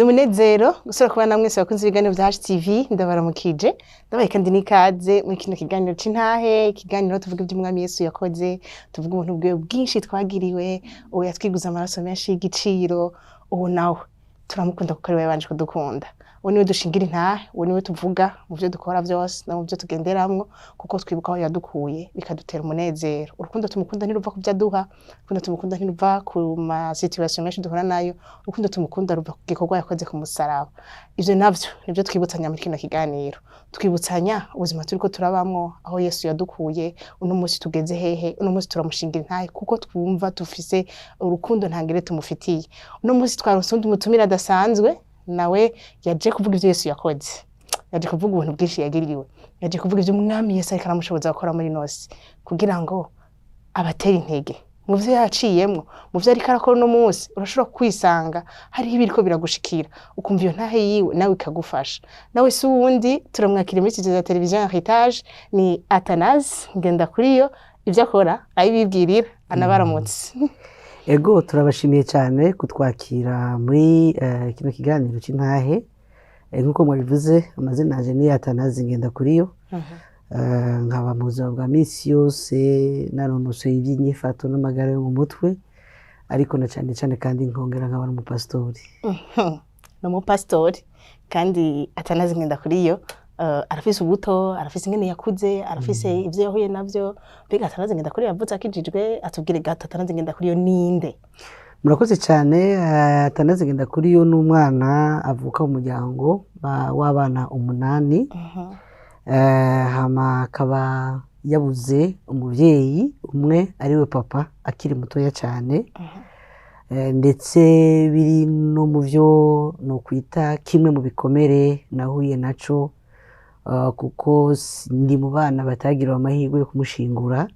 Umunezero gusubira kubana mwese bakunze ibiganiro vya HTV. Ndabaramukije, ndabaye kandi n'ikaze muri kino kiganiro c'intahe, ikiganiro tuvuga ivy'Umwami Yesu yakoze, tuvuga ubuntu bwiwe bwinshi twagiriwe, uwo yatwiguze amaraso menshi y'igiciro. Uwo nawe turamukunda kuko ari we yabanje kudukunda. Uwo niwe dushingira intahe, uwo niwe tuvuga mu vyo dukora vyose no mu vyo tugenderamwo, kuko twibuka aho yadukuye bikadutera umunezero. Urukundo tumukunda ntiruva ku vyo aduha, urukundo tumukunda ntiruva ku ma situation menshi duhura nayo, urukundo tumukunda ruva ku gikorwa yakoze ku musaraba. Ivyo navyo nivyo twibutsanya muri kino kiganiro. Twibutsanya ubuzima turiko turabamwo, aho Yesu yadukuye, uno munsi tugeze hehe. Uno munsi turamushingira intahe kuko twumva dufise urukundo ntangere tumufitiye. Uno munsi twaronse uwundi mutumire adasanzwe, nawe yaje kuvuga ivyo Yesu yakoze, yaje kuvuga ubuntu bwinshi yagiriwe, yaje kuvuga ivyo Umwami Yesu ariko aramushoboza gukora muri nosi, kugira ngo abatere intege mu vyo yaciyemwo, mu vyo ariko arakora uno munsi. Urashobora kwisanga hariho ibiriko biragushikira, ukumva iyo ntahe yiwe nawe ikagufasha. Nawe si uwundi, turamwakira muri studio za televiziyo Heritage, ni Athanase Ngendakuriyo. Ivyo akora ayibibwirira, anabaramutse. Ego, turabashimiye cyane kutwakira muri kino kiganiro c'intahe. Nk'uko mwabivuze, amazina yanje ni Athanase Ngendakuriyo. Nkaba mu buzima bwa misi yose nanonosoye iby'inyifato n'amagara yo mu mutwe, ariko na cyane cyane kandi nkongera nkaba n'umupasitori. Ni umupasitori kandi. Athanase Ngendakuriyo arafise ubuto, arafise ingene yakuze, arafise ivyo yahuye navyo. Mbega Athanase Ngendakuriyo yavutse akijijwe? Atubwire gato, Athanase Ngendakuriyo ninde? Murakoze cyane. Athanase Ngendakuriyo ni umwana avuka mu muryango w'abana umunani. Hama akaba yabuze umubyeyi umwe, ariwe papa, akiri mutoya cyane. Ndetse biri no mu byo nokwita kimwe mu bikomere nahuye naco, kuko ndi mu bana batagiriwe amahirwe yo kumushingura.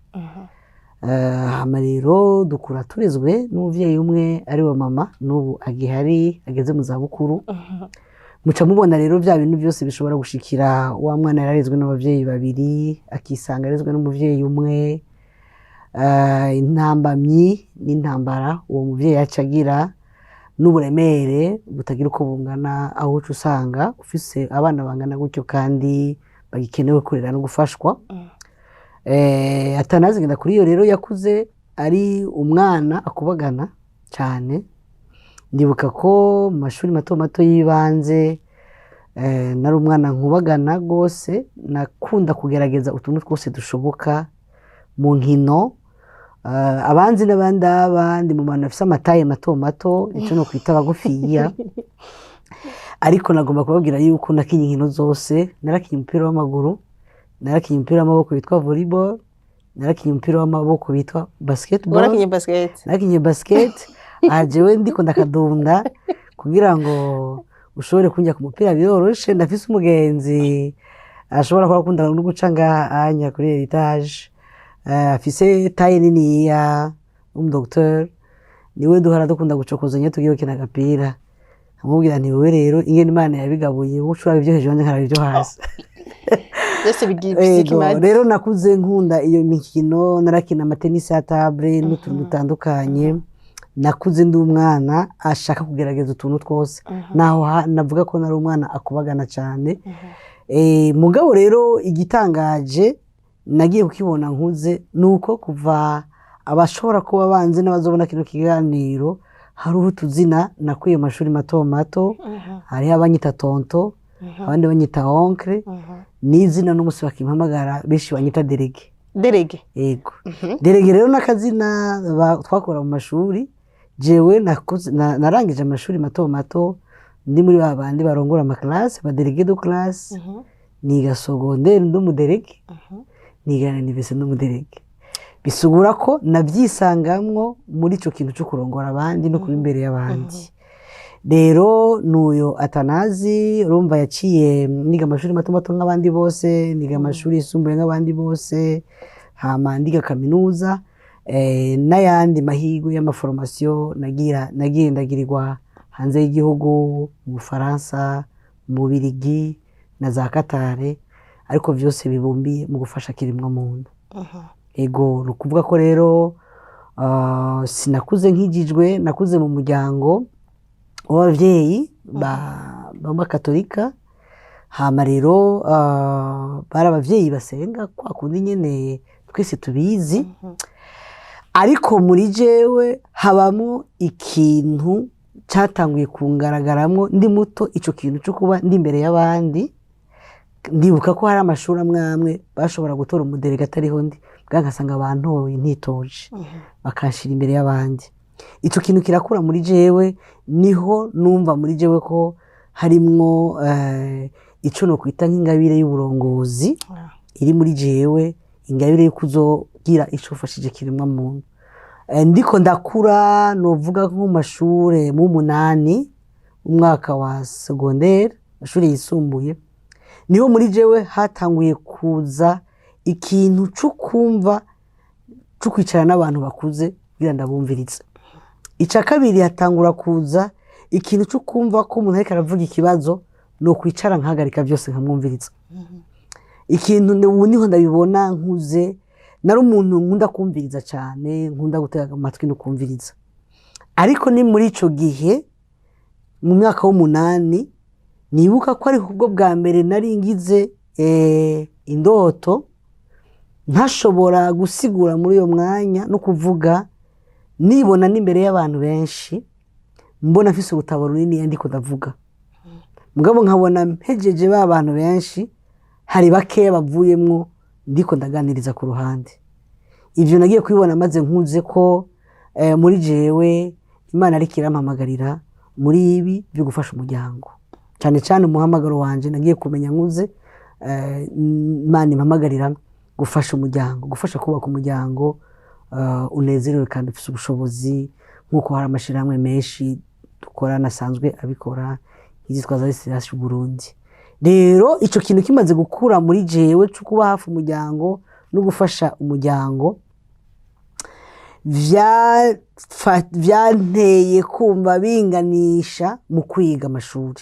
Hama rero dukura turezwe n'umuvyeyi umwe, ariwe mama, n'ubu agihari, ageze mu zabukuru. Muca mubona rero bya bintu byose bishobora gushikira wa mwana yararezwe n'abavyeyi babiri, akisanga arezwe n'umuvyeyi umwe. Intambamyi n'intambara uwo muvyeyi aca agira n'uburemere butagira uko bungana, aho uca usanga ufise abana bangana gutyo kandi bagikenewe kurera no gufashwa. Athanase Ngendakuriyo rero yakuze ari umwana akubagana cyane. Ndibuka ko mu mashuri mato mato y'ibanze nari umwana nkubagana rwose, nakunda kugerageza utuntu twose dushoboka mu nkino. Abanzi n'abandi abandi mu bantu bafise ama taille mato mato, ico no kwita bagufiya, ariko nagomba kubabwira yuko nakinye inkino zose. Narakinye umupira w'amaguru, narakinye umupira w'amaboko witwa volleyball, narakinye umupira w'amaboko witwa basketball. Warakinye basket? Narakinye basket. Aha jewe ndiko ndakadunda kugira ngo ushobore kunjya ku mupira biroroshe. Ndafise umugenzi ashobora kuba akunda no guca ngaha anya kuri Heritage, afise taille niniya, w'umudokiteri, niwe duhora dukunda gucokozanya tugiye gukina agapira. Nkamubwira nti: "Wewe rero ingene Imana yabigabuye, wowe uca uraba ivyo hejuru, nanje nkaraba ivyo hasi." Byose bigira Ego, ikimazi. Rero nakuze nkunda iyo mikino, narakina amatenisi ya table n'utuntu dutandukanye. Nakuze ndi umwana ashaka kugerageza utuntu twose, naho navuga ko nari umwana akubagana cyane. Mugabo rero igitangaje nagiye kukibona nkuze nuko kuva abashobora kuba banzi n'abazobona kino kiganiro, hariho utuzina nakuye mu mashuri mato mato. Hariho abanyita tonton, abandi banyita oncle, n'izina n'umunsi bakimpamagara benshi banyita délégué. Délégué? Yego, délégué rero n'akazina twakora mu mashuri. Jewe narangije amashuri mato mato ndi muri ba bandi barongora ama classes, ba délégué de classe. Niga secondaire ndi umu délégué, niga na université ndi umu délégué. Bisigura ko nabyisangamwo muri ico kintu cyo kurongora abandi no kuba imbere y'abandi. Rero nuyo Athanase, urumva yaciye niga amashuri mato mato nk'abandi bose, niga amashuri yisumbuye nk'abandi bose, hama ndiga kaminuza, n'ayandi mahirwe y'ama formation nagira nagiye ndagirirwa hanze y'igihugu, mu Bufaransa, mu Bubirigi na za Katare, ariko vyose bibumbiye mu gufasha kiremwa muntu. Ego, ni ukuvuga ko rero sinakuze nkijijwe, nakuze mu muryango. W'ababyeyi b'abakatolika. Hama rero bari abavyeyi basenga kwa kundi nyene twese tubizi, ariko muri jewe habamo ikintu cyatanguye kungaragaramwo ndi muto, ico kintu cyo kuba ndi imbere y'abandi. Ndibuka ko hari amashuri amwe amwe bashobora gutora umu délégué atariho ndi bwa, ngasanga bantoye ntitoje, bakanshira imbere y'abandi. Ico kintu kirakura muri jewe. Niho numva muri jewe ko harimwo ico nokwita nk'ingabire y'uburongozi iri muri jewe, ingabire yo kuzogira ico ufashije kiremwa muntu. Ndiko ndakura, novuga nko mu mashure mu munani, umwaka wa secondaire, amashuri yisumbuye, niho muri jewe hatanguye kuza ikintu co kumva co kwicara n'abantu bakuze kugira ndabumvirize. Ica kabiri, hatangura kuza ikintu co kumva ko umuntu ariko aravuga ikibazo, no kwicara nkahagarika byose nkamwumviriza. Ikintu ubu niho ndabibona nkuze. Nari umuntu nkunda kumviriza cyane, nkunda gutega amatwi no kumviriza, ariko ni muri ico gihe mu mwaka w'umunani nibuka ko ari ubwo bwa mbere nari ngize indoto ntashobora gusigura muri uyo mwanya no kuvuga, nibona n'imbere y'abantu benshi, mbona mfise urutabo runini ndiko ndavuga, mugabo nkabona mpejeje ba bantu benshi hari bakeya bavuyemwo ndiko ndaganiriza ku ruhande. Ivyo nagiye kubibona maze nkuze ko muri jewe Imana ariko irampamagarira muri ibi byo gufasha umuryango cyane cyane. Umuhamagaro wanje nagiye kumenya nkuze, Imana impamagarira gufasha umuryango, gufasha kubaka umuryango unezerewe kandi ufise ubushobozi, nk'uko hari amashirahamwe menshi dukorana asanzwe abikora, nk'izitwa za Silas Burundi. Rero ico kintu kimaze gukura muri jewe co kuba hafi umuryango no gufasha umuryango, vyanteye kumva binganisha mu kwiga amashuri.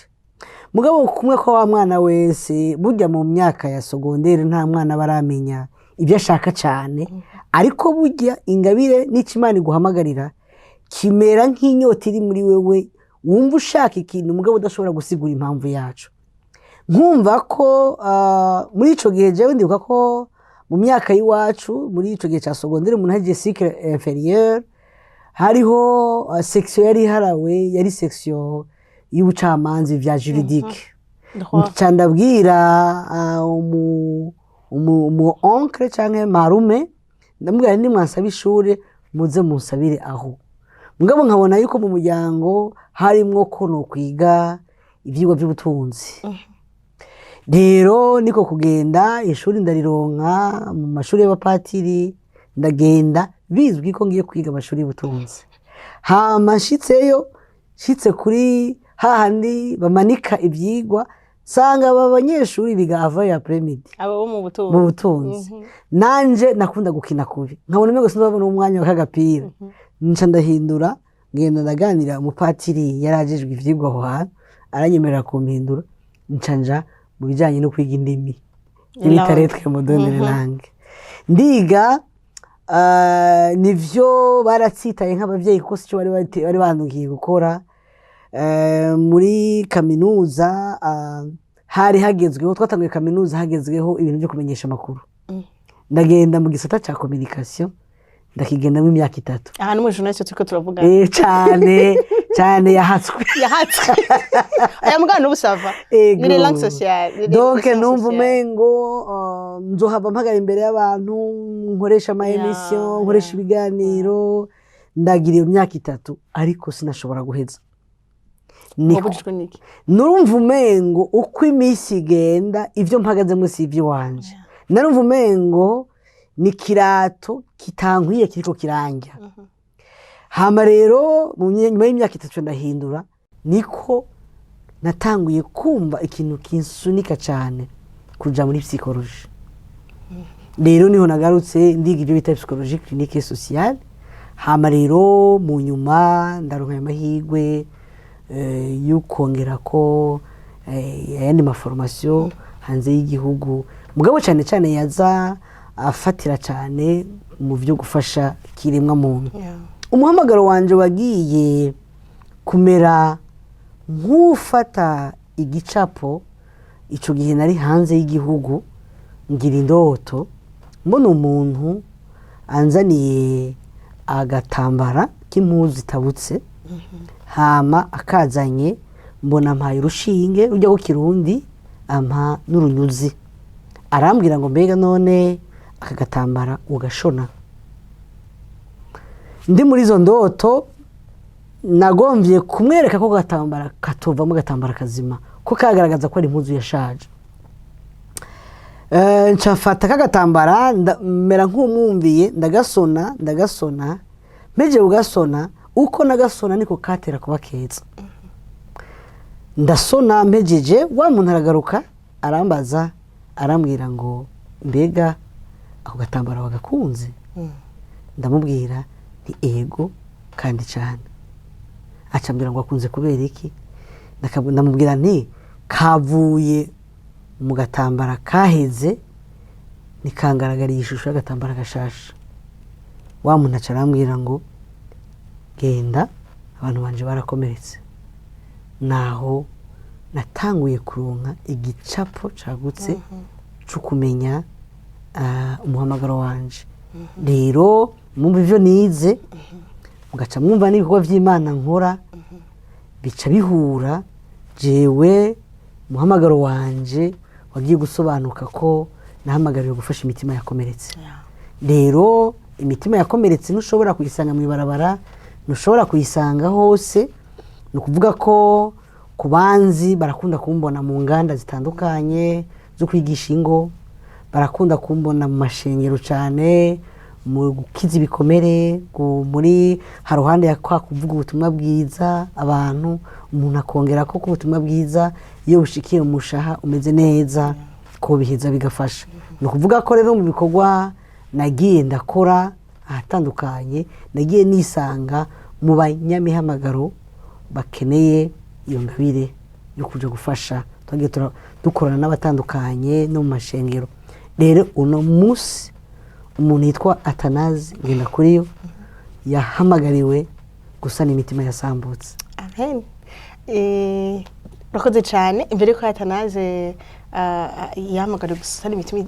Mugabo kumwe ko wa mwana wese burya mu myaka ya secondaire nta mwana aba aramenya ibyo ashaka cyane, ariko burya ingabire n'icyo Imana iguhamagarira kimera nk'inyota iri muri wewe, wumva ushaka ikintu mugabo udashobora gusigura impamvu yacu. Nkumva ko muri ico gihe jewe ndibuka ko mu myaka y'iwacu, muri ico gihe ca secondaire, umuntu ahejeje cycle inférieur, hariho section yari iharawe, yari section y'ubucamanza vya juridique. Droit. Nca ndabwira umu oncle canke marume, ndamubwira nti: "Nimwansaba ishure muze munsabire aho." Mugabo nkabona yuko mu muryango harimwo ko nokwiga ivyigwa vy'ubutunzi. Rero niko kugenda, ishuri ndarironka mu mashuri y'abapatiri. Ndagenda bizwi ko ngiye kwiga amashuri y'ubutunzi. Hama nshitseyo, nshitse kuri hahandi bamanika ivyigwa, nsanga aba banyeshuri biga avant ya après-midi. Abo bo mu butunzi? Mu butunzi. Nanje nakunda gukina kubi, nkabona umengo sinzabona umwanya w'akagapira. Nca ndahindura, ngenda ndaganira umupatiri yari ajejwe ivyigwa aho hantu, aranyemerera kumpindura, nca nja mu bijanye no kwiga indimi, ibyo bita Langue. lettres modernes, langue. Ndiga, nivyo baratsitaye nk'abavyeyi kuko sico bari bandukiye gukora. Muri kaminuza hari hagezweho, twatanguye kaminuza hagezweho ibintu byo kumenyesha amakuru. Ndagenda mu gisata ca communication, ndakigendamo imyaka 3. Aha ni umujournaliste turiko turavuga. Cane cane, yahatswe. Yahatswe aya mugabo n'ubu ça va. Ego. Ni les langues sociales, ni les Donc sciences numva sociales. umengo nzohava mpagara imbere y'abantu, nkoresha ama émission, nkoresha ibiganiro. Ndagira iyo myaka 3, ariko sinashobora guheza. Niko Wabujijwe n'iki? Nurumva umengo uko iminsi igenda ivyo mpagazemo si ivy'iwanje. Narumva umengo ni kirato kitankwiye kiriko kiranja. Hama rero nyuma y'imyaka 3 ndahindura. Niko natanguye kumva ikintu kinsunika cyane kuja muri psychologie. Rero niho nagarutse ndiga ibyo bita psychologie clinique et sociale. Hama rero mu nyuma ndaronka ayo mahirwe yo kongera ko ayandi ma formation hanze y'igihugu, mugabo cyane cyane yaza afatira cyane mu byo gufasha kiremwa muntu. Umuhamagaro wanje wagiye kumera. Nk'ufata igicapo, icyo gihe nari hanze y'igihugu, ngira indoto mbona umuntu anzaniye agatambara k'impuzu itabutse, hama akazanye mbona ampaye urushinge rujya ku Kirundi, ampa n'urunyuzi, arambwira ngo: "Mbega none aka gatambara ugashona?" Ndi muri izo ndoto nagombye kumwereka ko gatambara katovamo agatambara kazima, ko kagaragaza ko ari impuzu yashaje. Nca mfata kagatambara, mera nk'umwumviye, ndagasona, ndagasona. Mpejeje kugasona, uko nagasona niko katera kuba keza. Ndasona, mpejeje, wa muntu aragaruka, arambaza, arambwira ngo: "Mbega ako gatambara wagakunze?" Ndamubwira nti: "Ego, kandi cyane." Acambwira ngo: "Akunze kubera iki?" Ndamubwira nti: "Kavuye mu gatambara kaheze, nikangaragariye ishusho y'agatambara gashasha." Wa muntu aca arambwira ngo: "Genda, abantu banje barakomeretse." Naho natanguye kuronka igicapo cagutse cyo kumenya umuhamagaro wanje. Rero mwumva ivyo nize, mugaca mwumva n'ibikorwa vy'Imana nkora, bica bihura. Jewe umuhamagaro wanje wagiye gusobanuka ko nahamagariwe gufasha imitima yakomeretse. Rero imitima yakomeretse ntushobora kuyisanga mu ibarabara, ntushobora kuyisanga hose. Ni ukuvuga ko ku banzi barakunda kumbona mu nganda zitandukanye zo kwigisha ingo, barakunda kumbona mu mashengero cyane mu gukiza ibikomere, muri haruhande ya kwa kuvuga ubutumwa bwiza abantu, umuntu akongera ko ubutumwa bwiza iyo bushikiye mu mushaha umeze neza ko biheza bigafasha. Ni ukuvuga ko rero mu bikorwa nagiye ndakora ahatandukanye, nagiye nisanga mu banyamihamagaro bakeneye iyo ngabire yo kuja gufasha. Twagiye dukorana n'abatandukanye no mu mashengero. Rero uno munsi umuntu yitwa Atanazi Ngendakuriyo yahamagariwe gusana imitima yasambutse. Amen. Urakoze cyane. Imbere yuko Atanaze yahamagariwe gusana imitima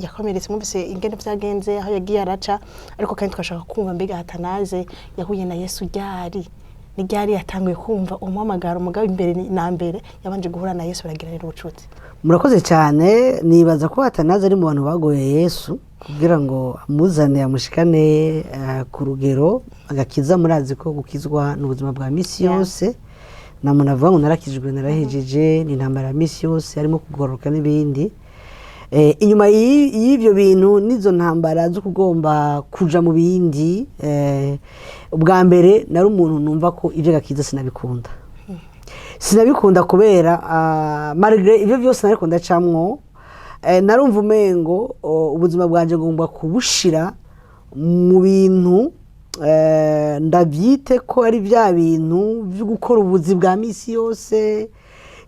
yakomeretse, mwumvise ingene vyagenze, aho yagiye araca, ariko kandi twashaka kumva: mbega Atanaze yahuye na Yesu ryari? Ni ryari yatanguye kumva umuhamagaro? Mugabo imbere na mbere yabanje guhura na Yesu, baragiranira ubucuti. Murakoze cyane. Nibaza ko Atanazi ari mu bantu bagoye Yesu kugira ngo amuzane, amushikane ku rugero agakiza. Murazi ko gukizwa ni ubuzima bwa misi yose. Nta muntu avuga ngo narakijwe, narahejeje. Ni intambara ya misi yose, harimo kugororoka n'ibindi. Inyuma y'ibyo bintu n'izo ntambara zo kugomba kuja mu bindi, ubwa mbere nari umuntu numva ko ibyo gakiza sinabikunda. Sinabikunda kubera malgré ibyo byose nariko ndacamwo, narumva umengo ubuzima bwanje ngomba kubushira mu bintu, ndabyite ko ari bya bintu byo gukora ubuzi bwa misi yose,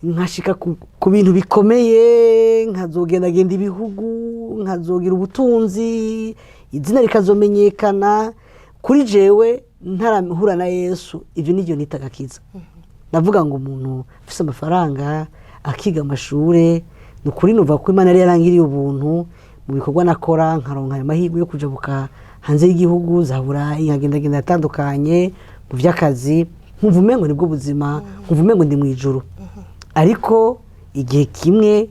nkashika ku bintu bikomeye, nkazogendagenda ibihugu, nkazogira ubutunzi, izina rikazomenyekana. Kuri jewe ntarahura na Yesu, ibyo nibyo nita agakiza. Ndavuga ngo umuntu ufise amafaranga, akiga amashure, ni ukuri numva ko Imana yari yarangiriye ubuntu mu bikorwa nakora, nkaronka ayo mahirwe yo kujabuka hanze y'igihugu za Burayi, nkagendagenda atandukanye mu by'akazi, nkumva umengo nibwo buzima, nkumva umengo ndi mu ijuru. Ariko igihe kimwe,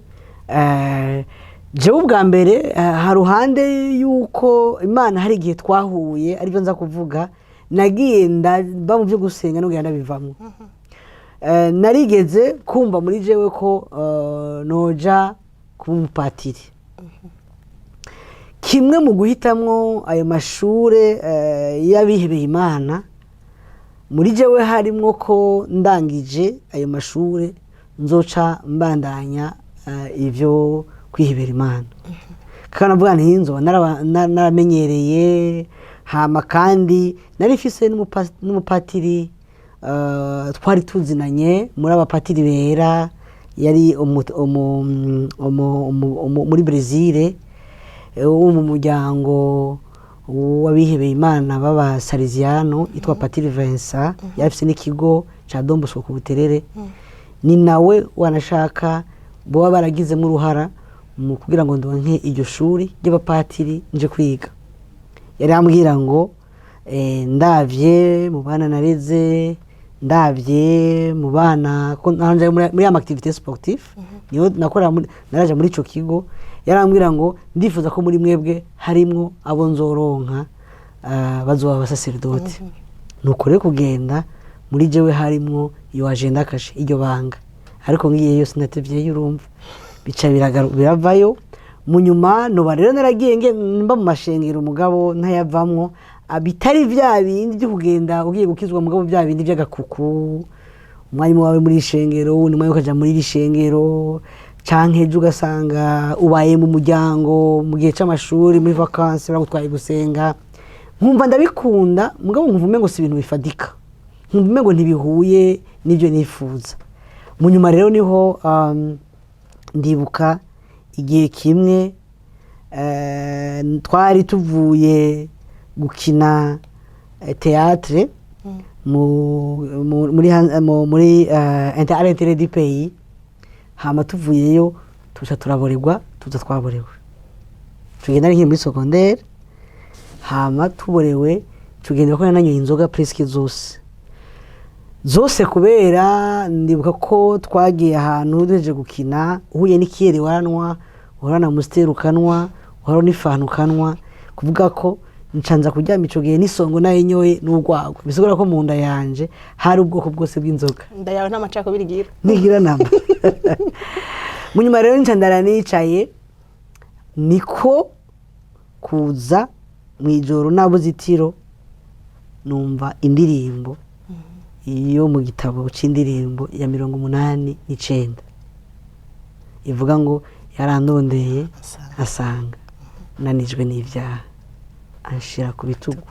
jewe ubwa mbere, haruhande y'uko Imana hari igihe twahuye, aribyo nza kuvuga, nagiye ndaba mu byo gusenga nongera ndabivamo. Narigeze kumva muri jewe ko noja kuba umupatiri. Kimwe mu guhitamwo ayo mashure y'abihebeye Imana, muri jewe harimwo ko ndangije ayo mashure nzoca mbandanya ivyo kwihebera Imana. Kandi navuga nti nzoba naramenyereye. Hama kandi nari mfise n'umupatiri twari tuzinanye muri abapatiri bera, yari muri Brezil, wo mu muryango w'abihebeye Imana b'Abasaleziyano, yitwa Patiri Vincent. Yari afise n'ikigo c'abihebeye Imana. Ca Don Bosco ku Buterere. Ni nawe wanashaka boba baragizemo uruhara mu kugira ngo ndonke iryo shuri ry'abapatiri nje kwiga. Yari ambwira ngo ndavye mu bana nareze, ndavye mu bana ko nanje muri ama activité sportive niyo nakora naraje muri ico kigo. Yarambwira ngo ndifuza ko muri mwebwe harimwo abo nzoronka bazoba abasaserdoti. Nuko rero kugenda muri jewe harimwo iyo agenda kashe, iryo banga, ariko ngiyeyo sinatevyeyo. Urumva bica biravayo. Mu nyuma noba rero naragiye mba mu mashengero, umugabo ntayavamwo. Bitari vya bindi byo kugenda ugiye gukizwa, mugabo vya bindi by'agakuku, umwanya wawe muri ishengero, uwundi mwanya ukaja muri iri shengero, canke ejo ugasanga ubaye mu muryango mu gihe c'amashuri, muri vacances baragutwaye gusenga. Nkumva ndabikunda, mugabo nkumva umengo si ibintu bifadika, nkumva umengo ntibihuye n'ibyo nifuza. Mu nyuma rero niho ndibuka igihe kimwe twari tuvuye gukina théâtre muri à l'intérieur du pays. Hama tuvuyeyo tuca turaborerwa, tuza twaborewe, tugenda ari nkiri muri secondaire. Hama tuborewe tugenda ko nanyoye inzoga presque zose zose, kubera ndibuka ko twagiye ahantu duhejeje gukina, uhuye n'ikiyeri waranwa, uhora na Amstel ukanwa, uhora n'Ifanta ukanwa. Kuvuga ko ncanza kuryama ico gihe n'isongo nayinyoye n'urwagwa, bisigura ko mu nda yanje hari ubwoko bwose bw'inzoga. Inda yawe nta macakubiri igira. Ntigira namba. Mu nyuma rero nca ndara nicaye, niko kuza mu ijoro nabuze itiro, numva indirimbo yo mu gitabo c'indirimbo ya 89 ivuga ngo yarandondeye asanga nanijwe n'ibyaha, anshira ku bitugu.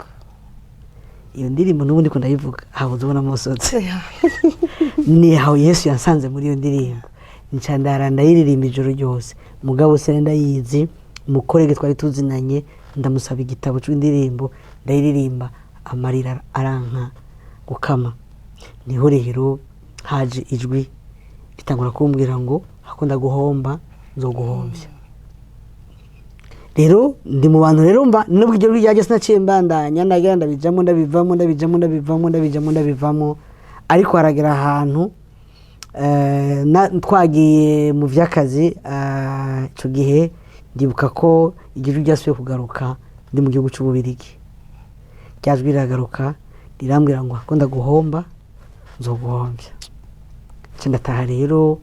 Iyo ndirimbo n'ubundi ko ndayivuga habuze ubona amosozi. Ni aho Yesu yansanze muri iyo ndirimbo, nca ndara ndayiririmba ijoro ryose. Mugabo se ndayizi, umu collègue twari tuzinanye, ndamusaba igitabo c'indirimbo, ndayiririmba, amarira aranka gukama. Niho rero haje ijwi ritangura kumbwira ngo hakunda guhomba nzoguhombya. Rero ndi mu bantu rero mba nubwo iryo jwi ryaje sinaciye mbandanya, ndagira ndabijamo, ndabivamo, ndabijamo, ndabivamo, ndabijamo, ndabivamo. Ariko haragera ahantu twagiye mu vy'akazi. Ico gihe ndibuka ko iryo jwi ryasubiye kugaruka ndi mu gihugu c'Ububirigi. Rya jwi riragaruka rirambwira ngo akunda guhomba nzoguhombya. Nca ndataha rero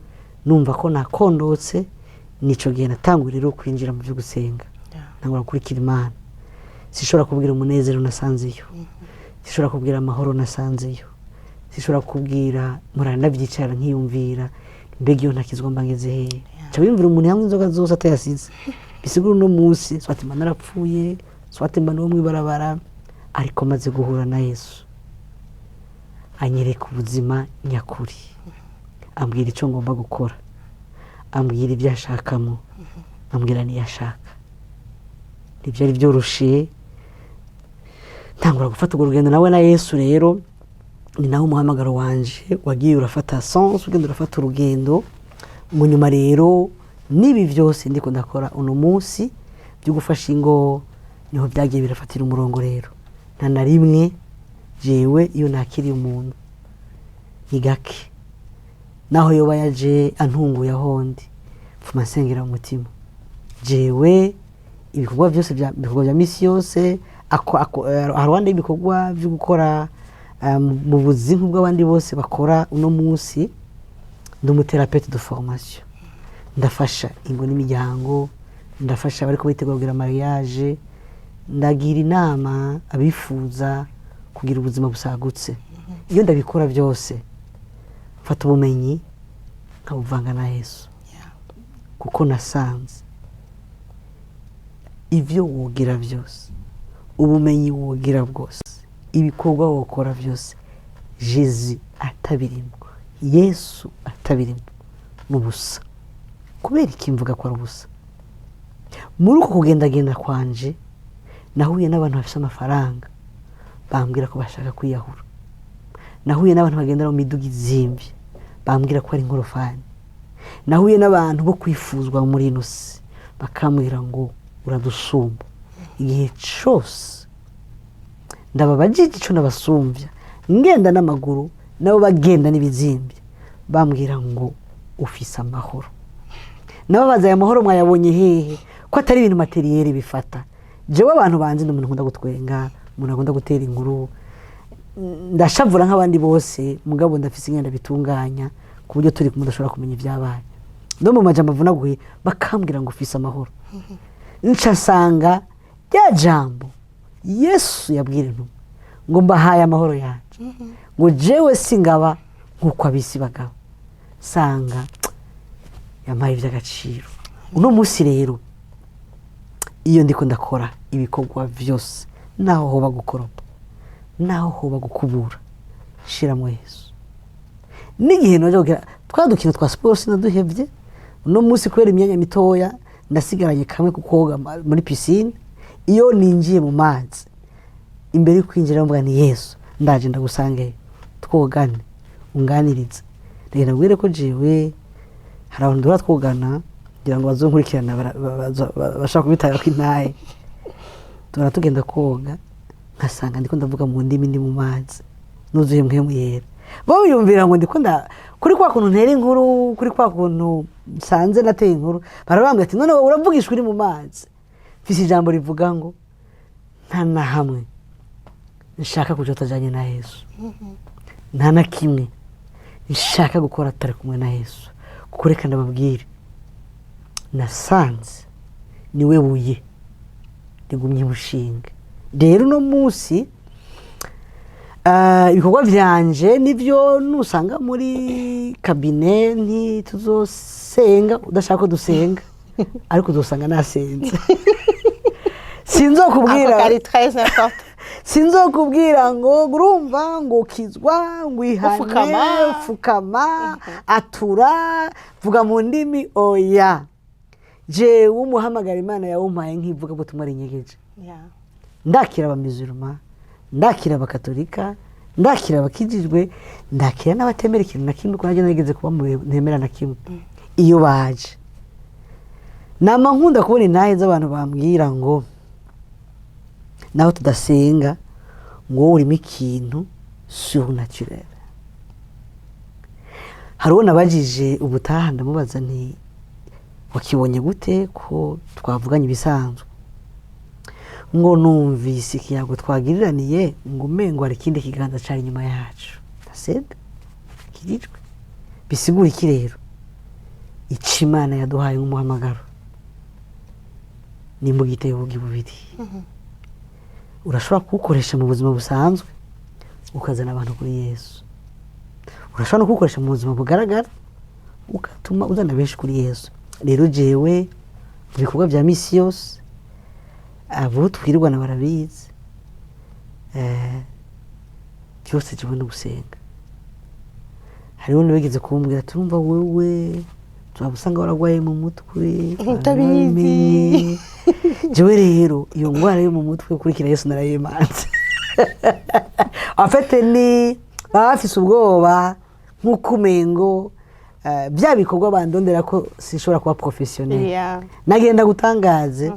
numva ko nakondotse. Nico gihe natanguye rero kwinjira mu byo gusenga, ntangura gukurikira Imana. Sishobora kubwira umunezero nasanzeyo, sishobora kubwira amahoro nasanzeyo, sishobora kubwira. Murara ndabyicara nkiyumvira, mbega iyo ntakizwa mba ngeze hehe? Nca wiyumvira umuntu yanywa inzoga zose atayasize, bisigura uno munsi soit mba narapfuye, soit mba n'uwo mw'ibarabara. Ariko maze guhura na Yesu, anyereka ubuzima nyakuri, ambwira icyo ngomba gukora, ambwira ibyo ashakamo, ambwira n'iyo ashaka. Ntibyari byoroshye. Ntangura gufata urwo rugendo nawe na Yesu. Rero ni naho umuhamagaro wanje wagiye urafata sens, ugenda urafata urugendo. Mu nyuma rero n'ibi byose ndiko ndakora uno munsi byo gufasha ingo, niho byagiye birafatira umurongo. Rero nta na rimwe jewe iyo nakiriye umuntu, ni gake, naho yoba yaje antunguye ahondi, mfuma nsengera mu mutima. Jewe ibikorwa byose bya ibikorwa bya misi yose haruhande y'ibikorwa byo gukora mu buzi nk'ubw'abandi bose bakora, uno munsi ndi umu thérapeute de formation. Ndafasha ingo n'imiryango, ndafasha abariko bitegura kugira mariage, ndagira inama abifuza kugira ubuzima busagutse. Iyo ndabikora byose mfata ubumenyi nkabuvanga na Yesu, kuko nasanze ibyo wogira byose, ubumenyi wogira bwose, ibikorwa wokora byose, Jésus atabirimo, Yesu atabirimo, ni ubusa. Kubera iki mvuga ko ari ubusa? Muri uko kugendagenda kwanje nahuye n'abantu bafite amafaranga bambwira ko bashaka kwiyahura. Nahuye n'abantu bagendera mu miduga izimvye, bambwira ko ari inkorofani. Nahuye n'abantu bo kwifuzwa muri ino si, bakambwira ngo uradusumba. Igihe cose ndababajije ico nabasumbya, ngenda n'amaguru nabo bagenda n'ibizimvye, bambwira ngo ufise amahoro. Nababaza, aya mahoro mwayabonye hehe, ko atari ibintu matériel bifata? Jewe abantu banzi, ndi umuntu nkunda gutwenga, umuntu akunda gutera inkuru, ndashavura nk'abandi bose, mugabo ndafise ingenda bitunganya ku buryo turi kumwe udashobora kumenya ibyabaye. No mu majambo avunaguye bakambwira ngo ufise amahoro. Nca nsanga rya jambo Yesu yabwira intumwa ngo mbahaye amahoro yanje, ngo jewe singaba nk'uko abisi bagaba, sanga yampaye iby'agaciro. Uno munsi rero iyo ndiko ndakora ibikorwa vyose, naho hoba gukoropa, naho hoba gukubura, shiramo Yesu. N'igihe naje kugira twa dukino twa siporo, sinaduhevye. Uno munsi kubera imyanya mitoya ndasigaranye kamwe ku koga muri piscine. Iyo ninjiye mu mazi, imbere yo kwinjira mvuga ni Yesu, ndaje ndagusangeyo twogane, unganirize. Ndagenda mbwire ko jewe hari abantu duhora twogana, kugira ngo bazonkurikirana bashaka kubitanga ko intahe. Duhora tugenda koga, nkasanga ndiko ndavuga mu ndimi, ndi mu mazi, nuzuye Mpwemu Yera. Bo biyumvira ngo ndiko nda kuri kwa kuntu ntera inkuru, kuri kwa kuntu nsanze nateye inkuru. Barabambwira ati none wowe uravugishwa uri mu mazi. Mfise ijambo rivuga ngo nta na hamwe nshaka kuja utajanye na Yesu, nta na kimwe nshaka gukora atari kumwe na Yesu. Kuko reka ndababwire, nasanze niwe buye rigumye umushinga. Rero uno munsi ibikorwa vyanje nivyo nusanga muri cabinet ntituzosenga, udashaka ko dusenga, ariko uzosanga nasenze. Sinzokubwira Ako kari très important. Sinzokubwira ngo urumva ngo kizwa, ngo ihane, Ufukama. Fukama, atura, vuga mu ndimi. Oya, jewe umuhamagara Imana yawumpaye nk'ivuga butumwa rinyegeje. Ndakira abamiziruma, ndakira abakatolika, ndakira abakijijwe, ndakira n'abatemera ikintu na kimwe, kuko nanjye narigeze kuba mu bintu ntemera na kimwe. Iyo baje nama nkunda kubona intahe z'abantu bambwira ngo naho tudasenga, ngo wowe urimo ikintu surnaturel. Hari uwo nabajije ubutaha, ndamubaza nti wakibonye gute ko twavuganye ibisanzwe? Ngo numvise ikiyago twagiriraniye, ngo umengo hari ikindi kiganza cari inyuma yacu. Ndasega kirijwe. Bisigura iki rero? Ico Imana yaduhaye nk'umuhamagaro n'imbugita y'ubugi bubiri, urashobora kuwukoresha mu buzima busanzwe ukazana abantu kuri Yesu, urashobora no kuwukoresha mu buzima bugaragara ugatuma uzana benshi kuri Yesu. Rero jewe mu bikorwa bya misi yose, abo twirirwana barabizi, byose jewe no gusenga. Hariho n'abigeze kumbwira, turumva wewe turaba usanga waragwaye mu mutwe. Utabizi. Warabimenye. Jewe rero iyo ndwara yo mu mutwe ukurikira Yesu narayimanze. En fait ni baba bafise ubwoba nk'uko umengo bya bikorwa bandondera ko sinshobora kuba professionnel. Nagenda gutangaze,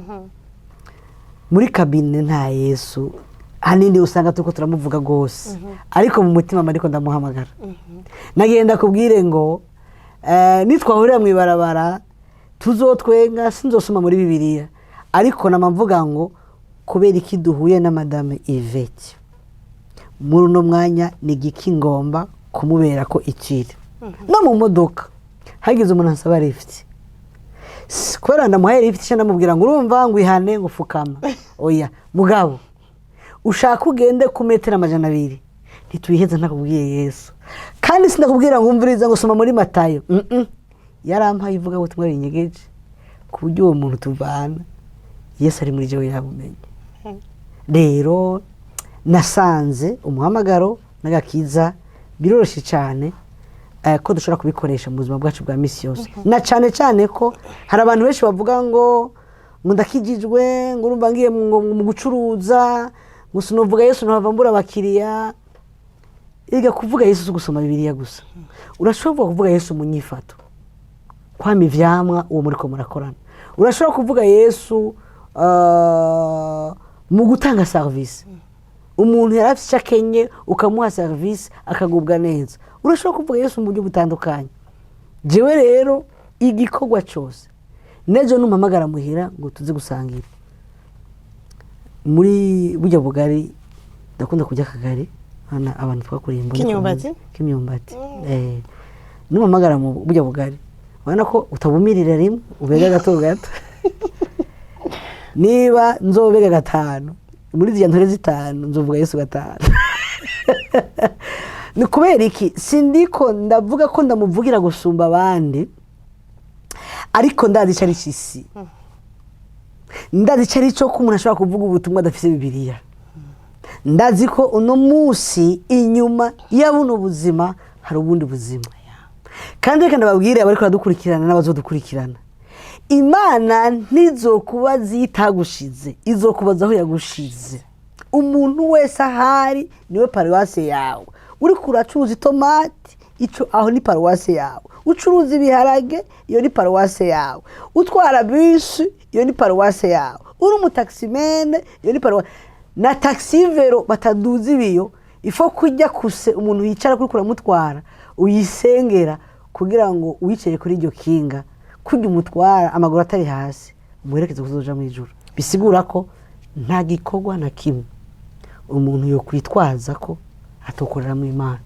muri cabinet nta Yesu, hanini usanga turiko turamuvuga rwose, ariko mu mutima mba ariko ndamuhamagara. Nagenda kubwire ngo nitwahurira mu ibarabara tuzotwenga, sinzosoma muri Bibiliya, ariko nama mvuga ngo kubera iki duhuye na Madame Yvette muri uno mwanya, ni igiki ngomba kumubera ko ikiri? No mu modoka hagize umuntu ansaba lift, kubera ndamuhaye lift nca ndamubwira ngo urumva ngo ihane, ngo fukama? Oya. Mugabo ushaka ugende ku metero 200, ntitwiheze ntakubwiye Yesu. Kandi sindakubwira ngo umviriza, ngo soma muri Matayo. Yarampaye ivuga butumwa rinyegeje ku buryo uwo muntu tuvana Yesu ari muri jewe yabumenye. Rero nasanze umuhamagaro n'agakiza biroroshye cyane ko dushobora kubikoresha mu buzima bwacu bwa misi yose, na cyane cyane ko hari abantu benshi bavuga ngo ndakijijwe, ngo urumva ngiye ngo mu gucuruza, ngo sinovuga Yesu ntuhava mbura abakiriya. Erega kuvuga Yesu si gusoma Bibiliya gusa. Urashobora kuvuga Yesu mu nyifato, kwama ivyamwa uwo muriko murakorana. Urashobora kuvuga Yesu mu gutanga service. Umuntu yari afite icyo akenye, ukamuha service akagubwa neza. Urashobora kuvuga Yesu mu buryo butandukanye. Jewe rero igikorwa cyose, nejo numpamagara muhira ngo tuze gusangira muri burya bugari, ndakunda kurya akagari. Hano abantu twakuriye imboni. K'imyumbati? K'imyumbati. Numpamagara mu burya bugari, ubona ko utabumirira rimwe, ubega gato gato. Niba nzobega gatanu muri ziriya ntore zitanu, nzovuga Yesu gatanu. Ni kubera iki? Sindiko ndavuga ko ndamuvugira gusumba abandi, ariko ndazi icyo ari isi, ndazi icyo ari cyo ko umuntu ashobora kuvuga ubutumwa adafite Bibiliya. Ndazi ko uno munsi inyuma ya buno buzima hari ubundi buzima. Kandi reka ndababwire abariko baradukurikirana n'abazodukurikirana: Imana ntizokubaza iyo itagushize, izokubaza aho yagushize. Umuntu wese ahari niwe paruwase yawe. Uriko uracuruza itomati, ico aho ni paruwase yawe. Ucuruza ibiharage, iyo ni paruwase yawe. Utwara bisi, iyo ni paruwase yawe. Uri umutaximan, iyo ni paruwase. Na taxi vélo bataduza ibiyo, ifo kujya kuse umuntu yicara kuri kuramutwara, uyisengera kugira ngo uwicaye kuri iryo kinga kurya umutwara amaguru atari hasi, umuherekeze kuzoja mu ijuru. Bisigura ko nta gikorwa na kimwe umuntu yokwitwaza ko atokoreramo Imana.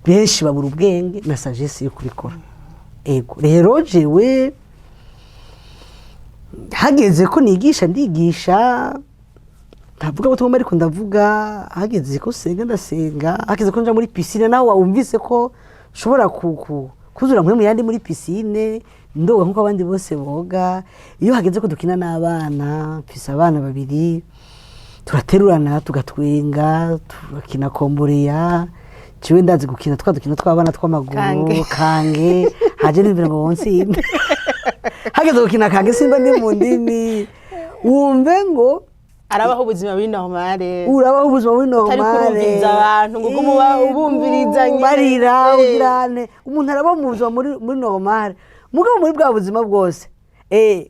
Benshi babura ubwenge na sagesse yo kubikora. Ego rero, jewe hageze ko nigisha, ndigisha. Ntavuga ubutumwa, ariko ndavuga. Hageze ko senga, ndasenga. Hageze ko nja muri piscine, nawe wumvise ko nshobora kuzura mpwemu yandi muri piscine, ndoga nkuko abandi bose boga. Iyo hageze ko dukina n'abana, mfise abana babiri, turaterurana, tugatwenga, turakina komboreya. Jewe ndazi gukina twa dukino tw'abana tw'amaguru. Kange. Kange haje nimvira ngo wonsinde. Hageze gukina kange, simba ndi mu ndimi, wumve ngo Arabaho ubuzima buri normale. Urabaho ubuzima buri Utari normale. kurumviriza abantu, ngo ugume ubumviriza nyene. Barira. Ugirane umuntu arabaho mu buzima muri normale, mugabo muri bwa buzima bwose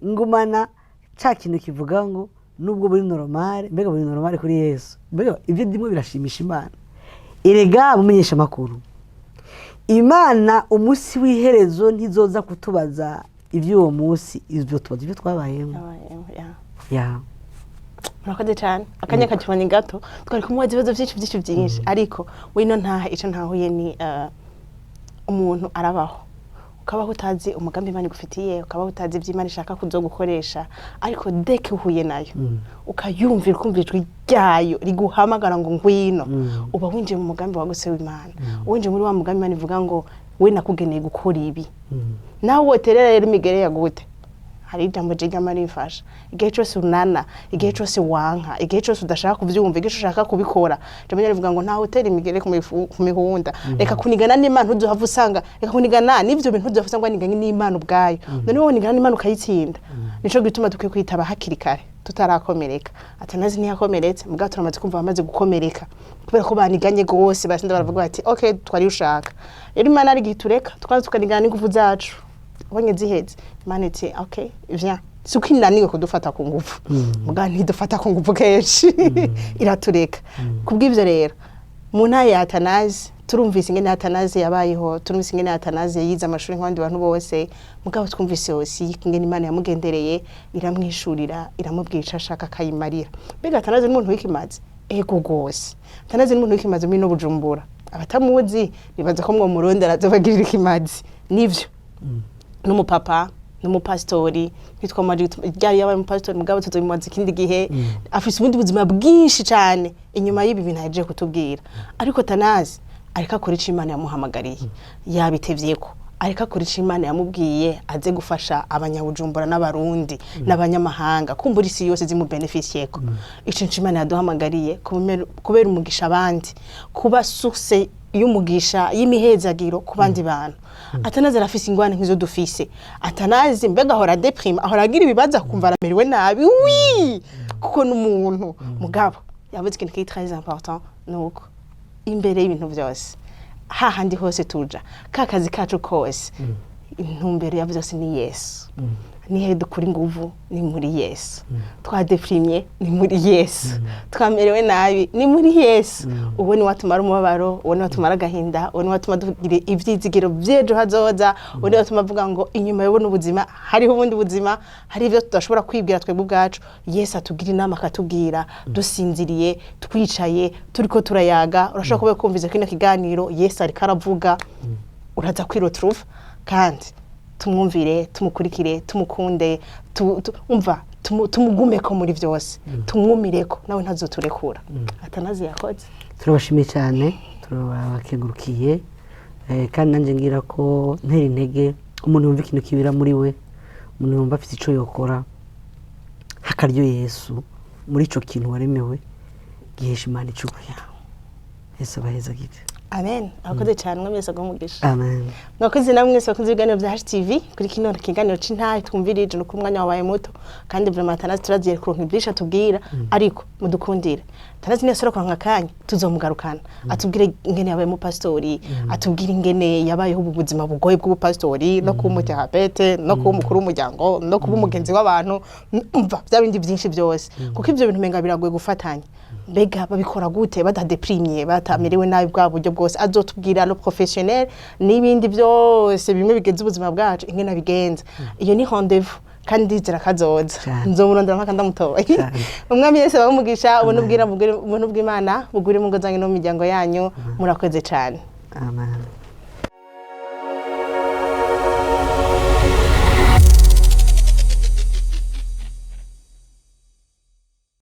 ngumana ca kintu kivuga ngo nubwo buri normale, mbega buri normale kuri Yesu? Mbega ibyo ndimo birashimisha Imana? Erega mumenyesha amakuru, Imana umunsi w'iherezo ntizoza kutubaza iby'uwo munsi, ibyo tubaza ibyo twabayemo. Yabayemo, ya. Ya. Murakoze cyane. Akanya katubanye gato, twari kumubaza ibibazo byinshi byinshi byinshi, ariko wino ntaha icyo ntahuye ni umuntu arabaho, ukabaho utazi umugambi Imana igufitiye, ukabaho utazi ibyo Imana ishaka kuzogukoresha, ariko dès que uhuye nayo, ukayumvira, ukumva ijwi ryayo riguhamagara ngo ngwino, uba winjiye mu mugambi wagutse w'Imana, winjiye muri wa mugambi Imana ivuga ngo we nakugeneye gukora ibi. Nawe woterera rero imigere yagute, hari ijambo ryigama rimfasha: igihe cyose unana, igihe cyose wanka, igihe cyose udashaka kubyumva, igihe cyose ushaka kubikora, ijambo ryayo rivuga ngo ntawe utera imigere ku mihunda. Reka kunigana n'Imana, ntuzohava usanga, reka kunigana n'ivyo bintu, ntuzohava usanga waniganye n'Imana ubwayo. Noneho wonigana n'Imana ukayitsinda. Nico gituma dukwiye kwitaba hakiri kare tutarakomereka. Atanazi ntiyakomeretse, mugabo turamaze kumva bamaze gukomereka kubera ko baniganye gose, basinda baravuga bati okay, twari ushaka. Rero Imana ari igihe tureka tukaza tukanigana n'inguvu zacu, ubonye ziheze, Imana iti okay, viens. Si uko inaniwe kudufata ku nguvu, mugabo ntidufata ku nguvu kenshi, iratureka. Kubw'ivyo rero, mu ntara ya Atanazi turumvise ingene Atanazi yabayeho, turumvise ingene Atanazi yize amashuri nk'abandi bantu bose, mugabo twumvise yose ingene Imana yamugendereye, iramwishurira, iramubwira ico ashaka akayimarira. Mbega Atanazi n'umuntu w'ikimazi? Ego gose, Atanazi n'umuntu w'ikimazi muri no Bujumbura. Abatamuzi nibaza ko mwomurondera azobagirira ikimazi. Nivyo, n'umupapa, n'umupasitori. Ntitwamaje ryari yabaye umupasitori, mugabo tuzobimubaza ikindi gihe. Afise ubundi buzima bwinshi cyane inyuma y'ibi bintu ahejeje kutubwira. Ariko Tanazi ariko akora ico Imana yamuhamagariye, yabitevyeko, ariko akora ico Imana yamubwiye, aze gufasha Abanyabujumbura n'Abarundi n'abanyamahanga, kumbura isi yose zimubenefisiyeko. Ico nico Imana yaduhamagariye, kubera umugisha abandi, kuba source y'umugisha, y'imihezagiro ku bandi bantu. Atanazi arafise ingwane nk'izo dufise. Atanazi mbega ahora déprime, ahora agira ibibazo, akumva aramerewe nabi? Oui, kuko n'umuntu. Mugabo yavuze ikintu kiri très important, nuko Imbere y'ibintu byose, hahandi hose tuja, ka kazi kacu kose, intumbero ya byose ni Yesu. Nihe dukura inguvu? Ni muri Yesu. Twadeprimye, ni muri Yesu. Twamerewe nabi, ni muri Yesu. Uwo ni watumara umubabaro, uwo ni watumara agahinda, uwo ni watuma tugira ivyizigiro vy'ejo hazoza, uwo ni watuma avuga ngo inyuma y'ubuno buzima hariho ubundi buzima. Hari ibyo tudashobora kwibwira twebwe ubwacu. Yesu atugira inama, akatubwira dusinziriye, twicaye, turiko turayaga. Urashobora kuba kumviza kino kiganiro, Yesu ariko aravuga, uraza kwiretrouva. Kandi tumwumvire, tumukurikire, tumukunde, umva, tumugumeko muri byose, tumwumireko, nawe ntazoturekura. Atanazi yakoze. Turabashimiye cyane, turabakengurukiye. Kandi nanjye ngira ko ntera intege umuntu yumva ikintu kibira muri we, umuntu yumva afite icyo yokora, hakaryo Yesu muri ico kintu waremewe gihesha Imana icubahiro. Yesu abahezagire. Amen. Abakoze cyane, umwe wese aguhe umugisha. Amen. Mwakoze namwe mwese bakunze ibiganiro bya HTV kuri kino kiganiro c'intahe twumvirije. Nuko umwanya wabaye muto, kandi vraiment Atanazi turagiye kuronka ibyinshi atubwira, ariko mudukundire, Atanazi niyo kuronka akanya tuzomugarukana, atubwire ingene yabaye umupasitori, atubwire ingene yabayeho ubu buzima bugoye bw'ubupasitori, no kuba umuthérapeute, no kuba umukuru w'umuryango, no kuba umugenzi w'abantu, umva, bya bindi byinshi byose, kuko ibyo bintu umenga biragoye gufatanya. Mbega babikora gute batadeprimye, batamerewe nabi bwa buryo bwose? Azotubwira le professionnel n'ibindi byose bimwe bigenza ubuzima bwacu, ingene abigenza. Iyo ni rendez-vous, kandi ndizera kazoza. Cyane. Nzomurondera mpaka ndamutoye. Cyane. Umwami Yesu abahe ubuntu bwira, ubuntu bw'Imana bugwire mu ngo zanyu no mu miryango yanyu. Murakoze cyane. Amen.